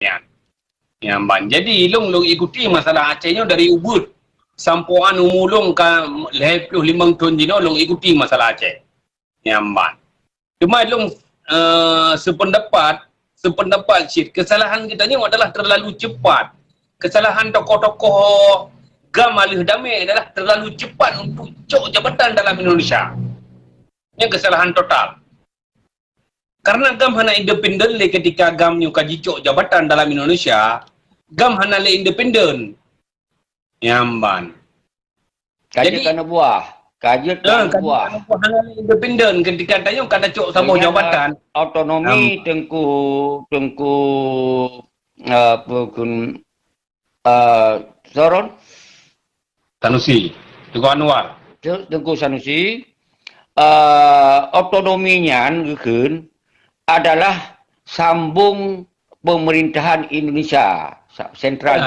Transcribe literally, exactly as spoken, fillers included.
Nyan. Nyan ban. Jadi, lôn, lôn ikuti masalah Aceh nyoe dari ubeut. Sampoe an umu lôn ka lhèe plôh limong thôn jinoe lôn ikuti masalah Aceh. Nyan ban. Cuma lôn, eh, sependapat, sependapat cit, kesalahan geutanyoe adalah terlalu cepat. Kesalahan tokoh-tokoh GAM Aleuh Damé adalah terlalu cepat untuk cok jabatan dalam Indonesia. Nyan kesalahan total. Karena GAM hana independen lé ketika GAM nyoe ka jicok jabatan dalam Indonesia, GAM hana lé independen. Nyan ban. Ka jeuet Jadi, kana buah. Ka jeuet eh, kana buah. Hana lé independen ketika tanyoe ka tacok saboh jabatan. Otonomi Teungku, Teungku, eh, apa kun, eh, Soron? Sanusi. Teungku Anwar. Te-, Teungku Sanusi, eh, otonomi nyan geukheun adalah sambung pemerintahan Indonesia, sa-, sentral. Ya.